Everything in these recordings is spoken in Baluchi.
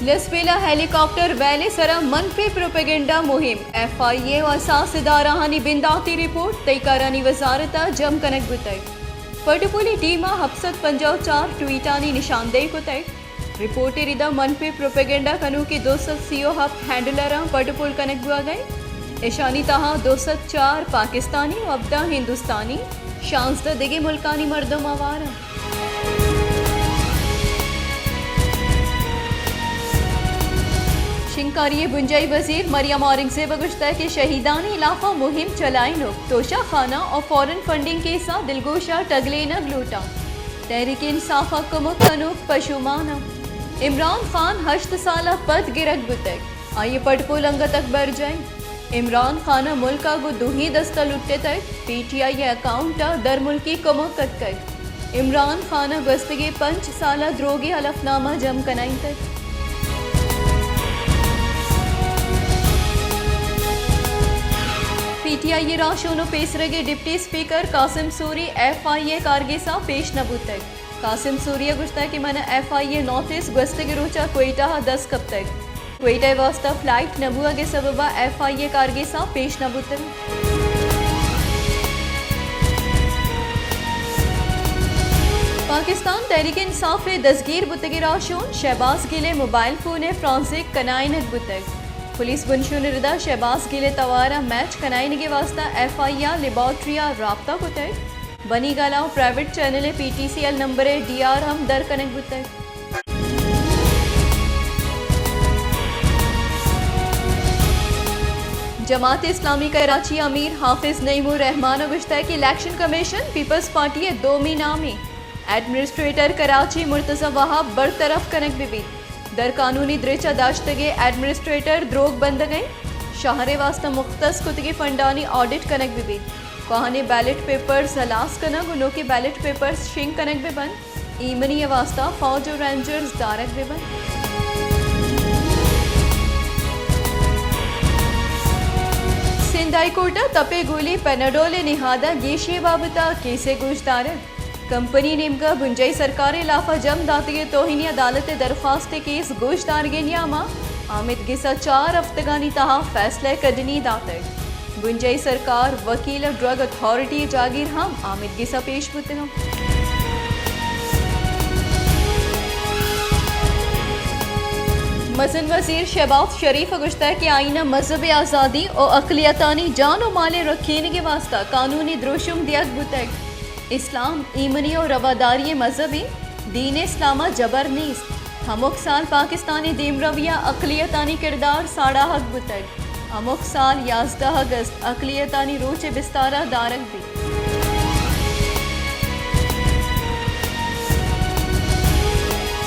لسبیلہ ہیلی کاپٹر ویل ءِ سرا منفی پروپیگنڈا مہم، ایف آئی اے و حساس ادارہانی بنداتی رپورٹ تہی کارانی وزارت ءَ جم کنگ بوتگ۔ پٹ ءُ پولی ٹیم ءَ ہپت سد پنجاہ ءُ چار ٹویٹانی نشاندہی کتگ۔ رپورٹ ءِ ردا منفی پروپیگنڈا کنوکیں دو سد سی ءُ ہپت ہینڈلراں پٹ ءُ پول کنگ بوہگ ءَ انت۔ اشانی تہا دو سد چار پاکستانی و ہبدہ ہندوستانی، شانزدہ دگہ ملکانی مردم ہوار انت۔ شنگکاری ءِ بنجاہی وزیر مریم اورنگزیب ءَ گوشتگ کہ شہیدانی ہلاف ءَ مہم چلائینگ، توشہ خانہ و فارن فنڈنگ کیس ءَ دلگوش ءَ ٹگلینگ لوٹاں۔ تحریک انصاف ءَ کمک کنوک پشومان انت۔ عمران خان ہشت سال ءَ پد گرگ بوتگ، آئی ءِ پٹ پول انگت برجاہ انت۔ عمران خان ءَ ملک ءَ گوں دوہیں دست ءَ لٹتگ، پی ٹی آئی ءِ اکاؤنٹ ءَ درملکی کمک اتکگ۔ عمران خان ءَ گوستگیں پنچ سال ءَ دروگی حلف نامہ جم کنائینتگ۔ پی ٹی آئی ءِ راہشون و پیسرگیں deputy speaker Qasim Suri F I A کارگس ءَ پیش نہ بوتگ۔ قاسم سوری ءَ گوشتگ کہ من ءَ ایف آئی اے نوٹس گوستگیں روچ ءَ کوئٹہ ءَ دست کپتگ۔ کوئٹہ ءِ واستہ فلائٹ نہ بوہگ ءِ سبب ءَ ایف آئی اے کارگس ءَ پیش نہ بوتگ۔ پاکستان تحریک انصاف ءِ دزگیر بوتگیں راہشون شہباز گل ءِ موبائل فون ءِ فورنزک کنائینگ بوتگ۔ پولیس بنشون ءِ ردا شہباز گل ءِ توار ءَ میچ کنائینگ ءِ واستہ ایف آئی اے لیبارٹری ءَ رابطہ کتگ۔ بنی گالہ ءُ پرائیویٹ چینل ءِ P T C L number ءِ ڈی آر ہم در کنگ بوتگ۔ جماعت اسلامی کراچی ءِ امیر حافظ نعیم الرحمان ءَ گوشتگ کہ الیکشن کمیشن پیپلز پارٹی ءِ دومی نامیں ایڈمنسٹریٹر کراچی مرتضی وہاب برطرف کنگ بہ بیت۔ در قانونی درچ ءَ داشتگیں ایڈمنسٹریٹر دروگ بندگ ءَ انت۔ شہر ءِ واستہ مختص کتگیں فنڈانی آڈٹ کنگ بہ بیت۔ کوہنیں بیلٹ پیپرز ہلاس کنگ ءُ نوکیں بیلٹ پیپرز شنگ کنگ بہ بنت۔ ایمنی ءِ واستہ فوج ءُ رینجرز دارگ بہ بنت۔ سندھ ہائی کورٹ ءَ تپ ءِ گولی پیناڈول ءِ نہاد ءَ گیشی ءِ بابت ءَ کیس ءِ گوشدارگ۔ کمپنی ءِ نیمگ ءَ بنجاہی سرکار ءِ ہلاف ءَ جم داتگیں توہین عدالت ءِ درخواست ءِ کیس گوشدارگ ءِ نیام ءَ آمدگس ءَ چار ہفتگانی تہا فیصلہ ءِ کدنی داتگ۔ بنجاہی سرکار، وکیل ءُ ڈرگ اتھارٹی ءِ جاگیر ہم آمدگس ءَ پیش بوتگ انت۔ مزن وزیر شہباز شریف ءَ گوشتگ کہ آئین ءَ مذہب ءِ آزادی ءُ اقلیتانی جان ءُ مال ءِ رکھینگ ءِ واستہ قانونی دروشم دیگ بوتگ۔ اسلام ایمنی ءُ رواداری ءِ مذہبے، دین اسلام ءَ جبر نیست۔ ہمک سال پاکستان ءِ دیمروی ءَ اقلیتانی کردار ساڑاہگ بوتگ۔ ہمک سال یازدہ اگست اقلیتانی روچ ءِ بستار ءَ دارگ بیت۔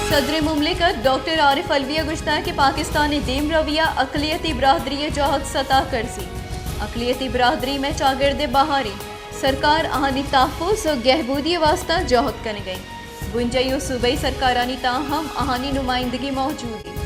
صدر مملکت ڈاکٹر عارف علوی ءَ گوشتگ کہ پاکستان ءِ دیمروی ءَ اقلیتی برادری ءِ جہد ستا کرزی۔ اقلیتی برادری مئے چاگرد ءِ بہارے۔ سرکار آہانی تحفظ ءُ گہبودی ءِ واستہ جہد کنگ ءَ انت۔ بنجاہی ءُ صوبائی سرکارانی تہا ہم آہانی نمائندگی موجود انت۔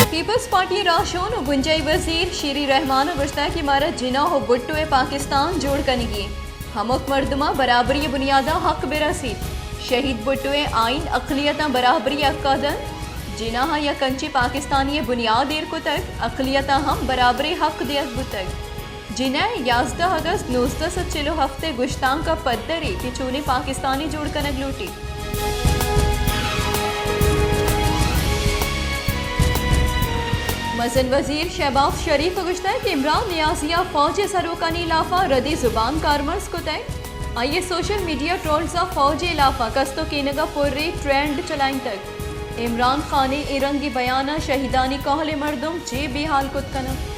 پیپلز پارٹی ءِ راہشون ءُ بنجاہی وزیر شیری رحمان ءَ گوشتگ کہ مارا جناح ءُ بھٹو ءِ پاکستان جوڑ کنگی انت۔ ہمک مردماں برابری ءِ بنیاد ءَ حق بہ رسیت۔ شہید بھٹو ءِ آئین اقلیتاں برابری ءِ حق ءَ دنت۔ جناح ءَ یک انچیں پاکستانے ءِ بنیاد ایر کتگ، اقلیتاں ہم برابریں حق دیگ بوتگ۔ جناح ءِ یازدہ اگست نوزدہ سد چل ءُ ہفت ءِ گشتانک ءَ پدر اے کہ چونیں پاکستانے جوڑ کنگ لوٹیت۔ مزن وزیر شہباز شریف ءَ گوشتگ کہ عمران نیازی ءَ فوج ءِ سروکانی ہلاف ءَ ردی زبان کارمرز کتگ۔ آئی ءَ سوشل میڈیا ٹرولز ءَ فوج ءِ ہلاف ءَ کست ءُ کینگ ءِ پریں ٹرینڈ چلائینتگ۔ عمران خان ءِ اے رنگیں بیان ءَ شہیدانی کہول ءِ مردم چے بے ہال کت کن انت؟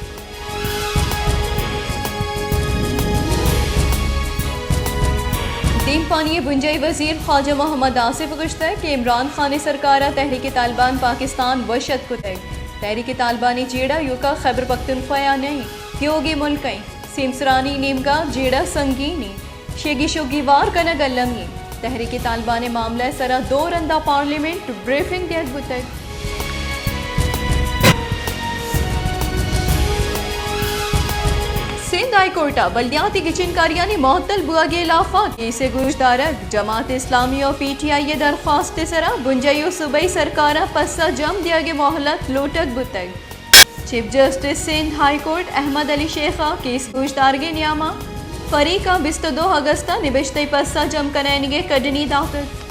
دیمپانی ءِ بنجاہی وزیر خواجہ محمد آصف ءَ گوشتگ کہ عمران خان ءِ سرکار ءَ تحریک طالبان پاکستان وش اتک کتگ۔ تحریک طالبان ءِ جیڑہ ایوک ءَ خیبر پختونخوا ءَ نہ انت، تیوگیں ملک ءَ انت۔ سیمسرانی نیمگ ءَ جیڑہ سنگین انت۔ شیگی شوگی وار کنگ المی انت۔ تحریک طالبان ءِ معاملہ ءِ سرا دو رندا پارلیمنٹ بریفنگ دیگ بوتگ۔ سندھ ہائی کورٹ ءَ بلدیاتی گچینکاریانی معطل بوہگ ءِ ہلاف ءَ کیس ءِ گوشدارگ، جماعت اسلامی ءُ پی ٹی آئی ءِ درخواست ءِ سرا بنجاہی ءُ صوبائی سرکار ءَ پسہ جم دیگ ءِ مہلت لوٹگ بوتگ۔ Chief justice Sindh high court Ahmed Ali Shaikh ءَ کیس گوشدارگ ءِ نیام ءَ فریق ءَ بیست ءُ دو اگست ءَ نبشتہی پسہ جم کنائینگ ءِ کڈنی داتگ۔